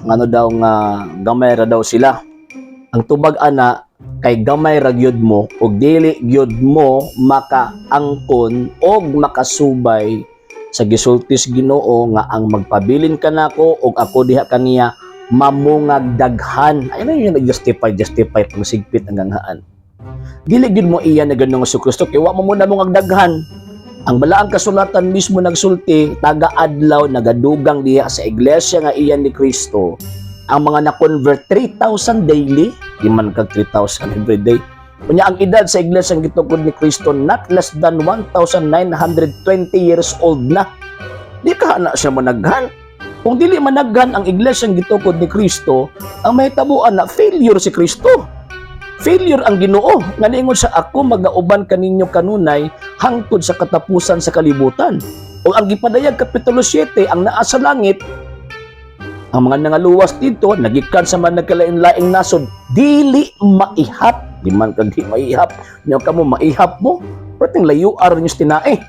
Ngano daw nga gamay ra daw sila? Ang tubag ana kay gamay ra gyud mo ug dili gyud mo makaangkon og makasubay sa gisulti sa Ginoo nga ang magpabilin kanako ug ako diha kaniya mamungag daghan. Ay na yun, justify justify pang sigpit ang ganghaan. Dili gyud mo iya na ganung si Kristo kay wa mo muna mungag daghan. Ang balaang kasulatan mismo nagsulti, taga-adlaw nagadugang diha sa iglesia nga iyan ni Kristo ang mga na-convert, 3,000 daily. Di man kag 3,000 every day. Unya ang edad sa iglesia ang gitukod ni Kristo, not less than 1,920 years old na. Di ka na siya managhan. Kung dili managhan ang iglesia ang gitukod ni Kristo, ang mahitabuan na failure si Kristo. Failure ang Ginoo nga niingon sa ako magauban kaninyo kanunay hangtod sa katapusan sa kalibutan. O ang gipadayag kapitulo 7, ang naa sa langit ang mga nangaluwas dito nagikan sa mga nagkalain-laing nasod, dili maihap. Di man kag di maihap nyo kamo, maihap mo perting layo aron yung tinae.